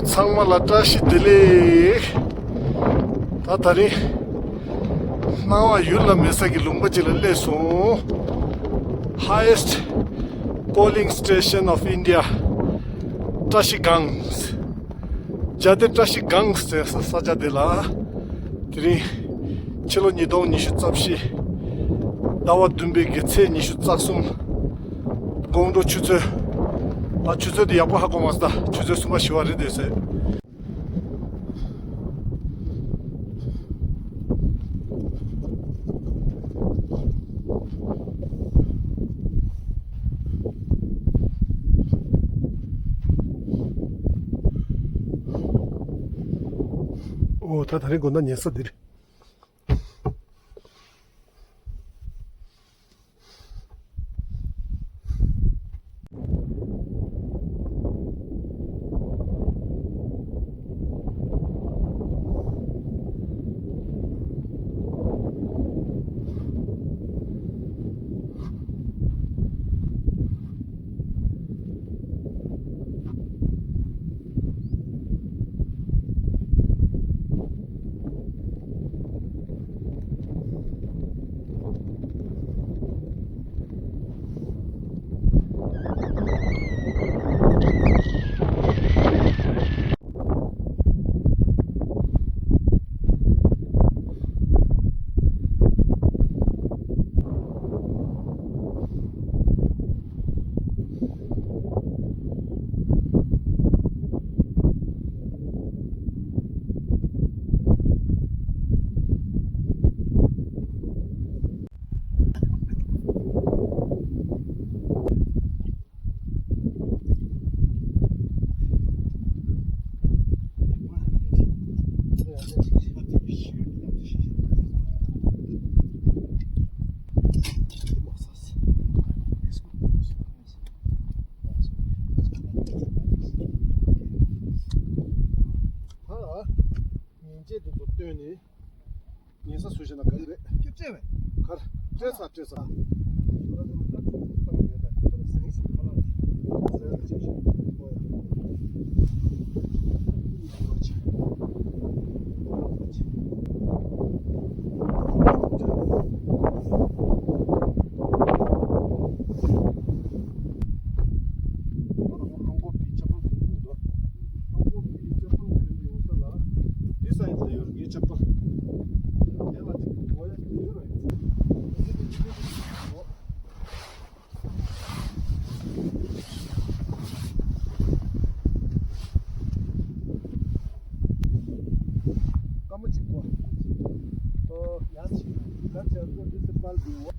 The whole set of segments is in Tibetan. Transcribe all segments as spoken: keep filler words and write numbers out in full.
ཚང་མ་ལ་བཀྲ་ཤིས་བདེ་ལེགས། ད་ད་རིང་སྣང་བ་ཡུལ་ལ་མེད་ས་གི་ལུང་པ་ཅིག་ལ་སླེབས་སོང་། Highest polling station of India, བཀྲ་ཤིས་སྒང་། རྒྱ་སྡེ་བཀྲ་ཤིས་སྒང་ཟེར་ས་ས་ཆ་དེ་ལ། དེ་རིང་ཕྱི་ལོ་ཉིས་སྟོང་ཉི་ཤུ་རྩ་བཞི། ཟླ་བ་བདུན་པའི་གི་ཚེས་ཉི་ཤུ་རྩ་གསུམ། དགོང་དྲོ་ཆུ་ཚོད། ད་ཆུ་ཚོད་དེ་ཡག་པོ་ཧ་གོ་མ་སོང་། ད་ཆུ་ཚོད་གསུམ་པ་བཞི་པ་རེད་འདོད་ཟེར། ཨོ་ད་ད་རིང་དགོང་དག་ཉལ་ས་འདི་རེད། ཉིན་བྱེད་དེ་ཚོ་བཏོན་ནས། ཉན་ས་སུ་ཞིག་ན་ག་ཡི་རེད། ཁྱོད་སྤྲད་བས། གར། སྤྲད་ས་སྤྲད་ས། ཧང་གོ་པའི་ཆབ་ཕང་གོན་གྱི་འདུག་ཧང་གོ་པའི་ཆབ་ཕང་གོན་གྱི་ཡོད་ས་ལ། འདི་ས་ཡིན་ས་ཡོད་ངའི་ཆབ་ཕང་། དེ་ལ་ཅིག་གོ་ཡ་ཡོད་རེད། སྐར་མ་གཅིག་གོ། ཨོ། ཡང་ཅིག་ག་ཚད་ཚོ་འདི་ཚེ་པར་འདི་འོ།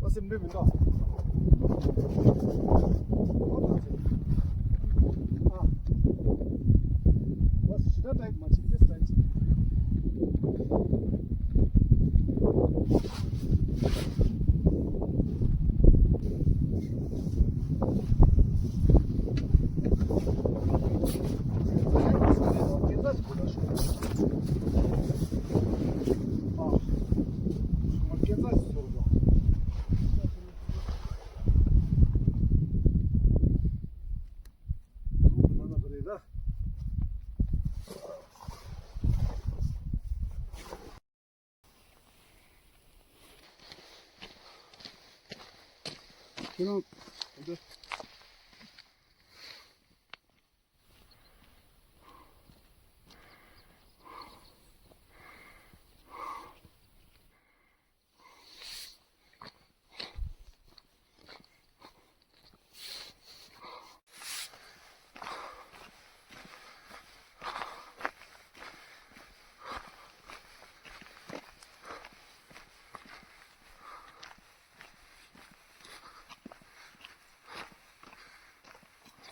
ཨ་སེམས་འདྲེ་མི་འདུག་ཨ། ཨ་ཞི་དྲག་ཏྲེག་མ་བྱེད་ཏེ་སྟན་ཅིག་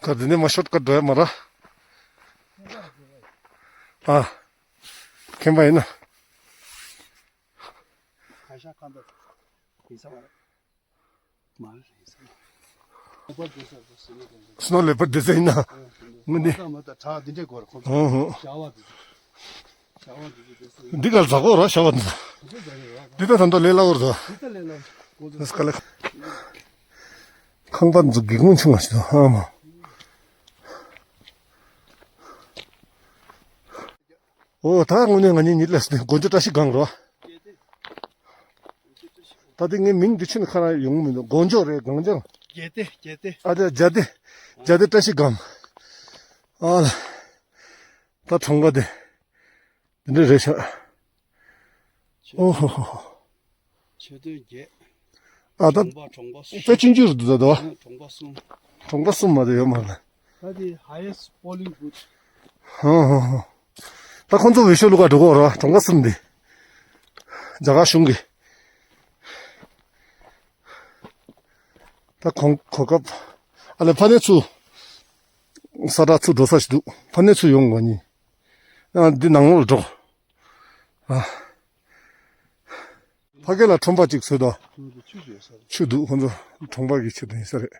ད་འདི་ནས་མ་ཤོར་ཀ་འགྲོ་ཡ་མ་ར། ཨ། མཁན་པ་ཡིན་ན། ཁ་ཤ་ཁ་འདོགས། ཡིན་ས་མ་རེད། མ་རེད་ཡིན་ས་མ་རེད། ལེ་པར་སྡོད་ས་རེད་ཟེར་ནས་དེ་འདྲ། སྣོ་ལེ་པར་སྡོད་ས་ཡིན་ན། ཨ། ངོ་འདི། ད་མ་ད་བྲག་འདི་འདྲས་སྐོར་ཁོང་ཚོ། ཧོ་ཧོ། བྱ་བ་འདི། བྱ་བ་འདི་འདི་འདི་སོ། འདི་གར་ཛ་གོ་ར་བྱ་བ་འདི། འདི་ད་ད་ད་ལས་སླ་བོར་ད། འདི་ད་ལས་སླ་བོ། ཁོང་ཚོ། ཨ་ཀ་ལེ། ཁང་པ་འཛུགས་ཀྱི་ཀུན་ཆུང་བ་ཞིག་དང་ཨ་མ། ཨོ་ད་དངོས་གནས་ང་གཉིས་ཉིད་ལས་སུ་དགོན་ཆུ་བཀྲ་ཤིས་སྒང་རོ། ད་དེ་ངའི་མིང་འདི་ཆུ་ནི་ཁ་ར་ཡོང་མི་འདུག་དགོན་ཆོག་རེད་སྒང་ཆོག་རྒྱལ་ཏེ་རྒྱལ་ཏེ། ཨ་དེ་རྒྱལ་ཏེ། རྒྱལ་ཏེ་བཀྲ་ཤིས་སྒང་། ཨ་ལ། ད་གྲོང་པ་དེ། འདི་འདྲ་རེད་ཤག་ཨོ་ཧོ་ཧོ་ཧོ། མཆོད་རྟེན་བརྒྱད། ཨ་ད། གྲོང་པ་གྲོང་པ་གསུམ། དཔེ་ཆུང་ཆུང་རུ་འདུག་ད་དོ། གྲོང་པ་གསུམ། གྲོང་པ་གསུམ་མ་གཏོགས་ཡོད་མ་རེད། ད་དེ་highest polling booth། ཧོ་ཧོ་ཧོ། ད་ཁོང་ཚོ་འོས་ཤོག་བླུག་ག་འགྲོ་གི་ཡོད་རེད་གྲོང་པ་གསུམ་འདི། རྒྱ་གར་གཞུང་གི། ད་ཁོང་གོ་སྐབས། ཨ་ལེ་ཕ་ནས་ཚུར། ས་བྲག་ཚུར་འགྲོ་ས་ཞིག་འདུག་ཕ་ནས་ཚུར་ཡོང་དགོས་ནི། ཨ་འདི་ནང་ལོགས་ལ་འགྲོ། ཨ། ཕ་གི་ལ་ཁྲོམ་པ་གཅིག་བཟོས་དོ། ཆུ་ཡོད་ས་རེད། ཆུ་འདུག་ཁོང་ཚོ་གྲོང་པ་གི་ཆུ་དེ་ཡིན་ས་རེད།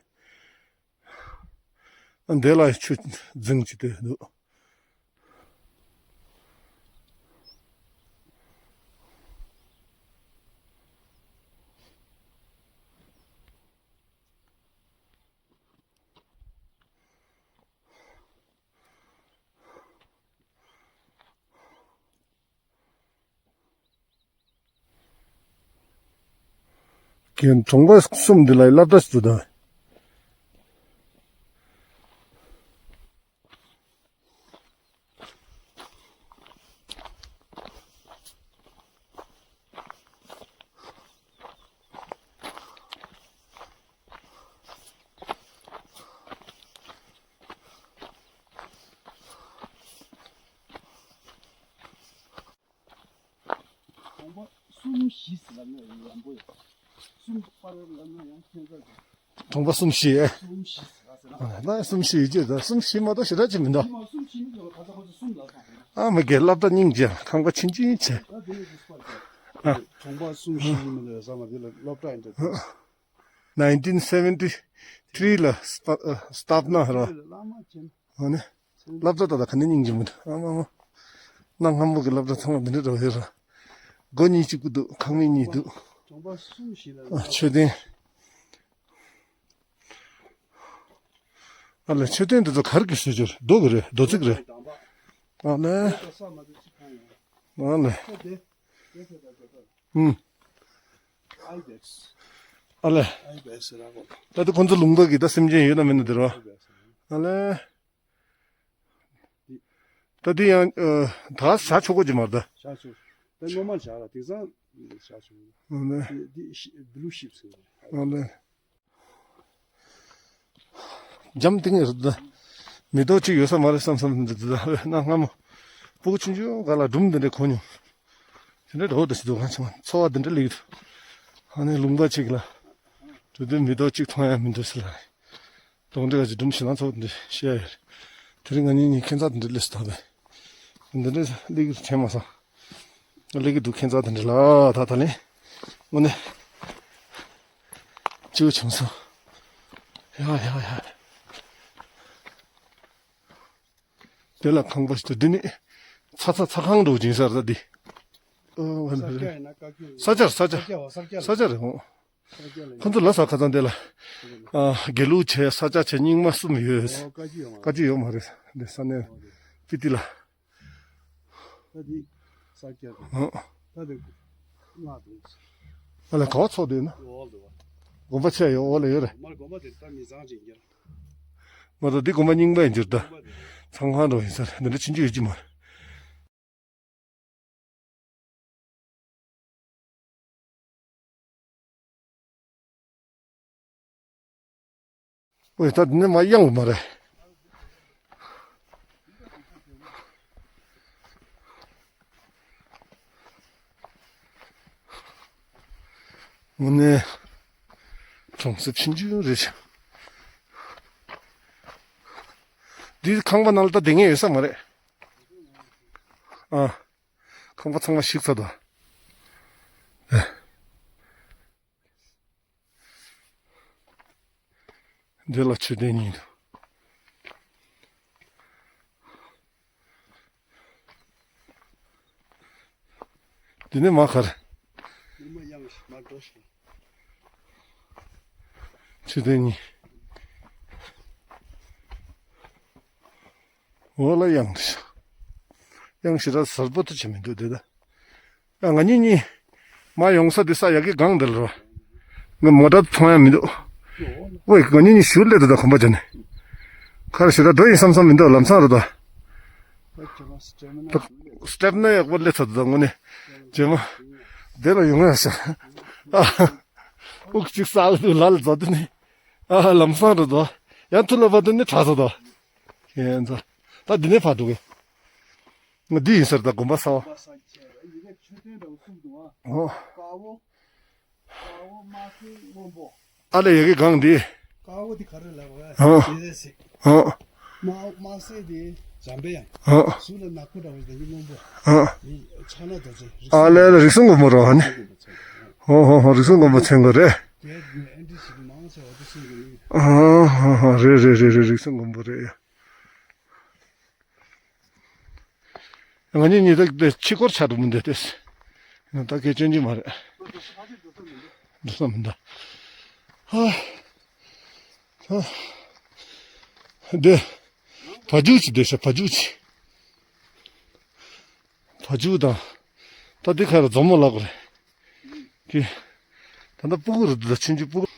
ཨ་འདི་ལ་ཆུ་རྫིང་གཅིག་དེ་འདུག་རྒན་གྲོང་པ་གསུམ་འདི་ལ་སློབ་གྲྭ་ཞིག་འདུག་ད། གྲོང་པ་གསུམ་བཞི་ཟེར་ལབ་ན་ཡང་ཡག་པོ་ཡོད། གསུམ་པར་ལབ་ན་ཡང་ཁྱད་མཚར་འདུག་གྲོང་པ་གསུམ་བཞི་ཨེ། གསུམ་བཞི་ཟེར་ལབ་ཟེར་ན། ཨ་ན་གསུམ་བཞི་ཡོད་ཀྱི་ད་གསུམ་བཞི་མ་གཏོགས་ཞེ་དྲག་ཅིག་མི་འདུག་གསུམ་མ་གསུམ་བཞི་མི་འདུག་ག་ས་ཁོ་ཚོ་གསུམ་ལབ་སོང་། ཨ་མ་གི་སློབ་གྲྭ་སྙིང་རྗེ་ཁང་པ་ཆུང་ཆུང་བྱས། ད་དེ་ནས་དུས་པར་ཨ། གྲོང་པ་གསུམ་བཞི་ཡིན་མི་འདུག་ཡ་ས་མ་དེ་ལ་སློབ་གྲྭ་ཡིན་འདུག nineteen seventy three ལ་སྟ་སྟབས་ན་རོ། བླ་མ་ཆེན། ཨ་ནི། སློབ་གྲྭ་ད་ལྟ་ག་ནས་སྙིང་རྗེ་མི་འདུག་ཨ་མ་མ། གནའ་སྔ་མོ་གི་སློབ་གྲྭ་ཚང་མ་འདི་འདྲ་འགྲོ་ཡོད་ར། སྒོ་གཉིས་གཅིག་པུ་འདུག་ཁང་མིག་གཉིས་འདུག་གྲོང་པ་གསུམ་བཞི་ལ། ཨ་མཆོད་རྟེན། ཨ་ལེ་མཆོད་རྟེན་འདི་ཚོ་ག་རེ་གི་བཟོས་ཅིག་རྡོ་གི་རེད་རྡོ་བརྩིགས་རེད། ཨ་ལེ། ཨ་ལེ། ཨུམ། ཨ་ལེ། ད་ལྟ་ཁོང་ཚོ་ལུང་པ་གི་ད་སེམས་ཅན་ཡོད་ན་མེད་ན་འདི་རེད་བ། ཨ་ལེ། ད་འདི་ཡང་ཨ་ད་བཞག་ཆོག་གོ་ཅི་མ་རེད་ད། བཞག་ཆོག་ད་ངོ་མ་བཞག་ལ་དེང་སང་བཞག་ཆོག་ཨ་ལེ། འདི་འདི་ཤི་blue sheep ཟེར། ཨ་ལེ། འཇམ་ཐིང་ངེ་རེད་ད། མེ་ཏོག་ཅིག་ཡོད་ས་མ་རེད་བསམ་བསམ་འདི་ད་ན་སྔ་མོ། སྤུ་གུ་ཆུང་ཆུང་སྒང་ལ་སྒྲུང་འདི་འདྲ་གོ་མྱོང་། དེ་འདྲ་འགྲོ་འདུག་ཞིག་འདུག་གང་བྱུང་འཚོ་བ་འདི་འདྲ་ལེགས་འདུག་ཨ་ནི་ལུང་པ་ཅིག་ལ། དུས་དུས་མེ་ཏོག་ཅིག་མཐོང་ཡ་མི་འདུག་ཟེར་ལ། དོང་འདི་ག་ཅིག་སྒྲུང་ཞིག་ལ་འཚོ་འདི་བཤད་ཡ་ཡོད། དེ་རིང་ང་གཉིས་གཉིས་ཁྱད་མཚར་འདི་འདྲ་སླེབས་སུ་ཐག་པས། འདི་འདྲ་སླེབས་ཀྱི་དྲན་མ་སོང་། སླེབས་ཀྱི་འདུག་ཁྱད་མཚར་འདི་འདྲ་ལ་ད་ད་ལན། དངོས་གནས། སྐྱིད་པོ་བྱུང་སོང་། ཡ་ཡ་ཡ། དེ་ལ་ཁང་པ་ཞིག་ཏུ་འདི་ནི། ཚ་ཚ་ཚ་ཁང་འགྲོ་སྦྱིན་ས་རེད་ད་འདི། ཨོ་ས་སྐྱ་ཡིན་ན་བཀའ་བརྒྱུད་ས་སྐྱ་རེད་ས་སྐྱ། ས་སྐྱ་ལ་ས་སྐྱ་རེད་ཨོ། ཁོང་ཚོ་ལ་ས་ཁ་ཚང་དེ་ལ། ཨ་དགེ་ལུགས་བྱས་ས་སྐྱ་བྱས་རྙིང་མ་གསུམ་ཡོད། བཀའ་བརྒྱུད་ཡོད་མ་རེད་འདི་ས་གནས་སྤི་ཏི་ལ། ད་འདི་ས་སྐྱ་རེད། ད་འདི་སྔགས་དང་། ཨ་ལ་ག་བ་ཚོགས་དེ་ན། དགོན་པ་ཆེ་ཡོད་འོག་ལ་ཡོད་རེད། མ་དགོན་པ་དེ་ད་མི་ཚང་ཅན་རྒྱ། མ་གཏོགས་འདི་དགོན་པ་རྙིང་པ་ཡིན་གྱུར་ད། ཚང་ཁང་འགྲོ་ཡིན་ས་རེད་འདི་འདྲ་ཆུང་ཆུང་ཡོད་ཀྱི་མ་རེད། ཨོ་ད་འདི་ནས་མར་གཡང་གི་མ་རེད། དངོས་གནས་གྲོང་གསེབ་ཆུང་ཆུང་རེད་ཤག་འདི་ཁང་པ་ནང་ལ་ད་བསྡད་མཁན་ཡོད་ས་མ་རེད། ཨ། ཁང་པ་ཚང་མ་བཤིག་ཚར་འདུག་ཨ། འདི་ལ་མཆོད་རྟེན་གཉིས་འདུག་འདི་ནས་མར་ག་རེ། མི་མ་གཡང་ཞིག་མར་འགྲོ་ཞིག་མཆོད་རྟེན་གཉིས། འོ་ལ་གཡང་ཞིག་གཡང་ཞིག་ར་གཟར་པོ་ཏོ་བྱེད་མི་འདུག་དེ་ད། ཨ། ང་གཉིས་གཉིས་མར་ཡོང་ས་དེ་ས་ཡ་གི་སྒང་དེ་ལ་རོ། ང་མོ་ཊ་མཐོང་ཡ་མི་འདུག་ཝེ། ང་གཉིས་གཉིས་ཞུ་སླེབས་འདུག་ད་གོམ་པ་བྱས་ནས། ཁར་ཞུ་ར་འགྲོ་ཡིན་བསམ་བསམ་མི་འདུག་ལམ་སང་རེད་ད། སི་ཊེ་མི་ན་ཡག་པོ་སླེབས་ཚར་འདུག་ད་དངོས་གནས། རྗེས་མ་དེ་ལ་ཡོང་ཡ་ཤ། ཨ། དབུགས་གཅིག་ས་ལ་འདུག་ལ་ལ་འཛག་དུས་ནས། ཨ། ལམ་སང་རེད་ད། ཡང་ཐུག་ལ་བར་དུ་ནི་དྲག་ས་ད། ཁྱེད་ཚོ། ད་འདི་ནས་ཕར་འགྲོ་གི་ང་འདི་ཡིན་ཟེར་ད་དགོན་པ་གསར་བ། དགོན་པ་གསར་བ་ཡིན་ན་མཆོད་རྟེན་འདྲ་བོ་གསུམ་འདུག་ཨ། ཨོ། དཀར་པོ། དཀར་པོ་དམར་སེར་སྔོན་པོ། ཨ་ལས་ཡ་གི་སྒང་འདི། དཀར་པོ་འདི་ག་རེ་ལབ་པ། ཨོ། དེ་རེད་ཟེར། ཨོ། དམར་དམར་སེར་འདི་འཇམ་དཔལ་དབྱངས། ཨོ། གཟུགས་ལ་ནག་པོ་འདྲ་བོ་འདི་སྔོན་པོ། ཨོ། འདི་ཕྱག་ན་རྡོ་རྗེ། ཨ་ལས་ལ་རིགས་གསུམ་མགོན་པོ་རོ་ཧ་ནི། ཧོ་ཧོ་ཧོ། རིགས་གསུམ་མགོན་པོ་མཚོན་དགོས་རེད། རྒྱལ་ཨེ་འདྲི་ཞིག་མང་ཆེ་བ་དེ་གསུམ་གྱི་མིང་། ཨ་ཧ་ཧ། རེད་རེད་རེད་རེད། རིགས་གསུམ་མགོན་པོ་རེད། ང་གཉིས་གཉིས་ད་ཕྱི་སྐོར་ཆགས་འགྲོ་མི་འདུག་སྟེ། ད་སྐད་ཅན་གྱི་མ་རེད། འགྲོ་ས་མི་འདུག་ཧ་ཧ། འདི་བ་རྒྱུག་ཅིག་བསྡད་ཤག་བ་རྒྱུག་ཅིག་བ་རྒྱུག་དང་། ད་འདི་ཁ་ར་མཛོ་མོ་ལགས་རེད། ཀི། ད་ལྟ་སྤུ་གུ་རེད་འདུག་ད་ཆུང་ཆུང་སྤུ་གུ།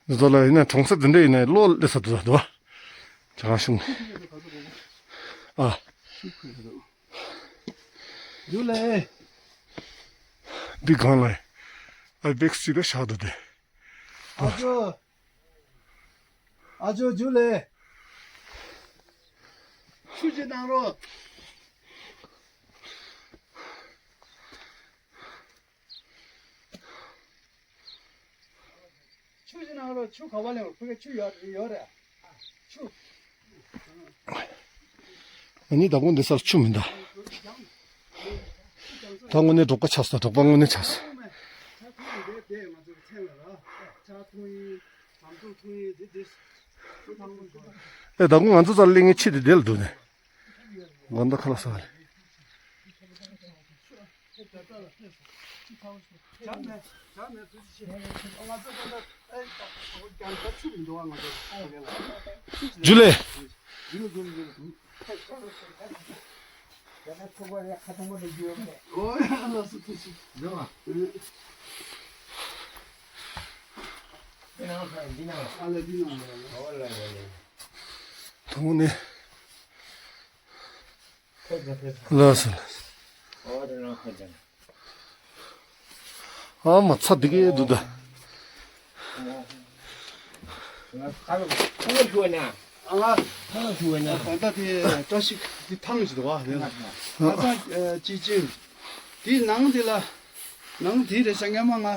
འདི་ཚོ་ལ་ཡིན་ན་གྲོང་གསེབ་འདི་འདྲ་ཡིན་ན་གློ་ལེ་ས་འདུག་ད་འདུག་ཇ་ཁང་ཤུང་། ཨ། ཇུ་ལེ། འདི་གང་ལ་ཨ་བེག་སི་ཅིག་ལ་བཞག་འདུག་སྟེ། ཨ་ཇོ། ཨ་ཇོ་ཇུ་ལེ། ཆུ་ཅིག་གནང་རོགས། ཆུ་ཅིག་གནང་རོགས། ཆུ་ག་པར་ལེན། ཕ་གི་ཆུ་ཡོད་ཡོད་རེད། ཆུ། ང་གཉིས་ད་དགོང་འདི་སར་ཆུ་མི་འདུག་ད་དངོས་གནས་འབྲོག་པ་ཆགས་སོང་། འབྲོག་པ་དངོས་གནས་ཆགས་སོང་། ཨེ། ད་དགོང་ང་ཚོ་རྩར་སླེབས་མཁན་ཁྱི་དེ་དེ་ལ་འདུག་ནས། དགོང་དག་ཁ་ལག་ཟ་བ་རེད། ཇུ་ལེ། དངོས་གནས། ལགས་སོ། ཨ་མ་ཚ་འདི་གའི་འདུག་ད། ཨ་ང་ཐང་ཞུ་བ་ན། ད་ལྟ་དེ་བཀྲ་ཤིས་འདི་ཐང་ཞིག་འདུག་བ། ཁ་སང་ཅི་ཅི་འདི་ནང་འདི་ལ། ནང་འདི་རེད་ཤག་སྔན་མ་ང་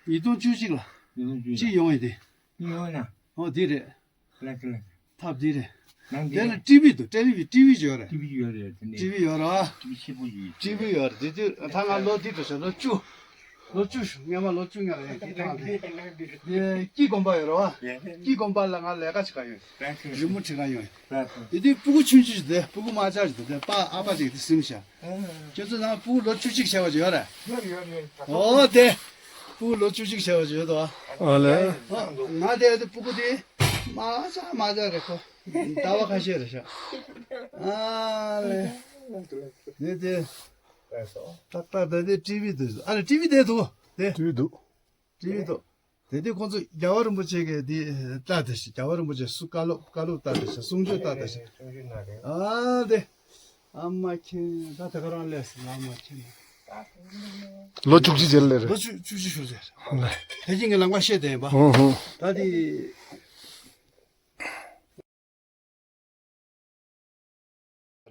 ཉིས་སྟོང་བཅུ་གཅིག་ལ་ཉིས་སྟོང་བཅུ་གཅིག་ཅི་ཡོང་ཡི་དེ། ཡོང་ན། ཨོ་དེ་རེད། ལགས་ལགས། ཐབ་འདི་རེད། ནང་དེ་ལ་འདི་ཊི་བི་འདུག་ཊི་བི་ཊི་བི་ཡོད་རེད། ཊི་བི་ཡོད་རེད། དེ་ནས་ཊི་བི་ཡོད་རེད། ཊི་བི་ཆེ་པོ་ཡོད། ཊི་བི་ཡོད་རེད། དེ་དུས་ད་ང་ལོ་འདི་འགྲོ་ཤག་ལོ་བཅུ། ལོ་བཅུ་སྔན་མ་ལོ་བཅུ་སྔ་རེད། དེ་ཐང་དེ། དེ་སྐྱིད་དགོན་པ་ཡོད་རེད་བ། སྐྱིད་དགོན་པ་ལ་ང་ལས་ཀ་བྱེད་ག་ཡོད། རི་མོ་བྲིས་ག་ཡོད། དེ་དུས་སྤུ་གུ་ཆུང་ཆུང་ཞིག་དེ་སྤུ་གུ་དམར་ཆག་ཞིག་དེ་དེ་པ་ཨ་ཕ་ཅིག་དེ་སེམས་ཤག་ཁྱོད་ཚོ་ནང་སྤུ་གུ་ལོ་བཅུ་གཅིག་བྱས་པ་ཅིག་ཡོད་རེད། ཡོད་ཡོད་ཡོད། ཨོ་དེ། སྤུ་གུ་ལོ་བཅུ་གཅིག་བྱས་པ་ཅིག་ཡོད་དོ། ཨ་ལེ། ཨ་ང་དེ་དེ་སྤུ་གུ་དེ། དམར་ཆག་དམར་ཆག་རེད་ཁོ། ཟླ་བ་ཁ་ཤས་རེད་ཤག་ཨ་ལེ། དེ་དེ། ཏག་ཏག་དེ་དེ་ཊི་བི་འདུག་ཨ་ལེ་ཊི་བི་དེ་འདུག་དེ། ཊི་བི་འདུག་ཊི་བི་འདུག་དེ་དུས་ཁོང་ཚོ་རྒྱལ་བ་རིན་པོ་ཆེ་གི་དེ་ལྟ་དེ་ཞིག་རྒྱལ་བ་རིན་པོ་ཆེ་སུ་བཀའ་སློབ་བཀའ་སློབ་ལྟ་དེ་ཞིག་གསུང་ཆོས་ལྟ་དེ་ཞིག་ཨ་དེ། ཨ་མ་མཁྱེན། ད་དེ་ག་རང་ལས་སུ་ཨ་མ་མཁྱེན། ལོ་བཅུ་གཅིག་རྗེས་ལ་རེད། ལོ་བཅུ་བཅུ་གཅིག་ཞུ་ཟེར། ལེ། དེ་རྗེས་ངས་ལམ་ཁ་བཤད་དེ་ཡིན་པ། ཧུང་ཧུང་། ད་དེ།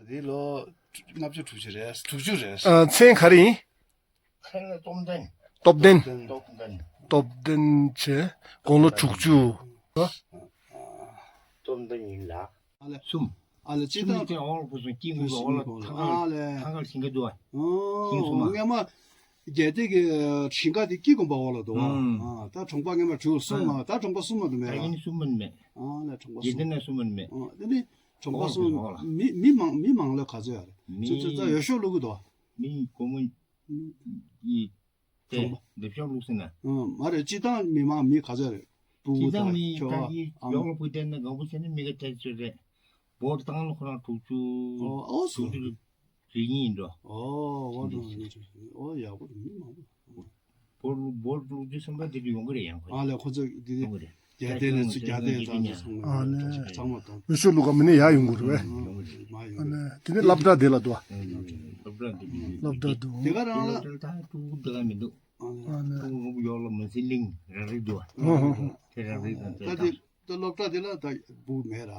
དེ་ལོ་ལྔ་བཅུ་དྲུག་ཅུ་རེད། དྲུག་ཅུ་རེད། ཨ། མཚན་ག་རེ་ཡིན། མཚན་ལ་སྟོབས་ལྡན། སྟོབས་ལྡན། སྟོབས་ལྡན། སྟོབས་ལྡན་ཆེ། དགུང་ལོ་དྲུག་ཅུ། སྟོབས་ལྡན་ཡིན་ལ། ཨ་ལེ། གསུམ། ཨ་ལེ། སྤྱིར་བཏང་། གསུམ་དེ་འོག་ལ་བུ་སོང་སྐྱིད་མོ་གི་འོག་ལ་ཐང་ཨ་ལེ། ཐང་གར་ཞིང་ཁ་འདུག་ཨ། ཨོ། ཞིང་གསུམ་མ། སྔན་མ། རྒྱལ་བསྟན་གྱི་ཞིང་ཁ་དེ་སྐྱིད་དགོན་པ་འོག་ལ་འདུག་ཨ། ཨ། ད་གྲོང་པ་སྔན་མ་དྲུག་གསུམ་མ། ད་གྲོང་པ་གསུམ་མ་དུ་མེད་ཨ། ད་ཡིན་གསུམ་མ་མེད། ཨ་ལེ། གྲོང་པ་གསུམ་མ། རྒྱལ་བསྟན་ན་གསུམ་མ་མེད། ཨ། དེ་ནི། གྲོང་པ་ཨོ་སོང་། དེ་ནང་ལ། མི་མི་མང་མི་མང་ལོས་ག་ཚོད་ཡོད་རེད། མི་ཚོ་ཚོ་ཡོ་ཤོ་ལུག་གི་དོ། མི་སྒོར་མོ་ཡི་དེ་གྲོང་པ། འདི་ཤོ་ལུག་ཟེར་ན། ཨང་། མ་རེད། སྤྱི་བཏང་མི་མང་མི་ག་ཚོད་རེད། སྤུ་གུ་སྤྱི་བཏང་དང་མི་ཁྱོ་ད་ག་ཡི་ཨ་མ། ཡོག་ལ་བུ་དེ་ནི་གང་པོ་བྱས་ན་མི་ག་ཐད་ཚོད་རེད། བོད་བཏང་ལ་ཁོ་རང་དྲུག་ཅུ། ཨོ་ཨོ་སོ། དྲུག་ཅུ་རེ་གཉིས་ཡིན་འགྲོ། ཨོ་ཨོ་དྲུག་ཅུ་རེ་གཉིས། ཨོ་ཡག་པོ་རེད། མི་མང་པོ། བོད་བོད་དྲུག་ཅུ་གསུམ་པ་དེ་དུས་ཡོང་གི་རེད། ཡང་ཁོ་ཨ་ལས་ཁོ་ཚོ་དེ་ཡོང་གི་རེད། རྒྱལ་བསྟན་ནས་ཚུར་རྒྱལ་བསྟན་ཚང་ཚང་མ་ཨ་ལས་ཚང་མ་དང་། ཡོ་ཤོ་ལུག་ག་མི་ནས་ཡར་ཡོང་གི་རེད་པས། ཡོང་གི་རེད། མ་ཡོང་ཨ་གི་ལས་དེ་ནས་སློབ་གྲྭ་དེ་ལ་འདུག་པ། སློབ་གྲྭ་དེ་དུས་སློབ་གྲྭ་འདུག་དེ་ག་རང་ལ་ད་ཀྲུང་གོ་དེ་ག་མི་འདུག་ཨ་ལས་ཀྲུང་གོ་ཡོག་ལ་མུན་སེལ་གླིང་ར་རི་འདུག་པ། ཨ་ཨ་ཨ། དེ་ར་རི་དང་དེ་ད་དེ་དང་། ད་སློབ་གྲྭ་དེ་ལ་ད་བུ་མེད་ར།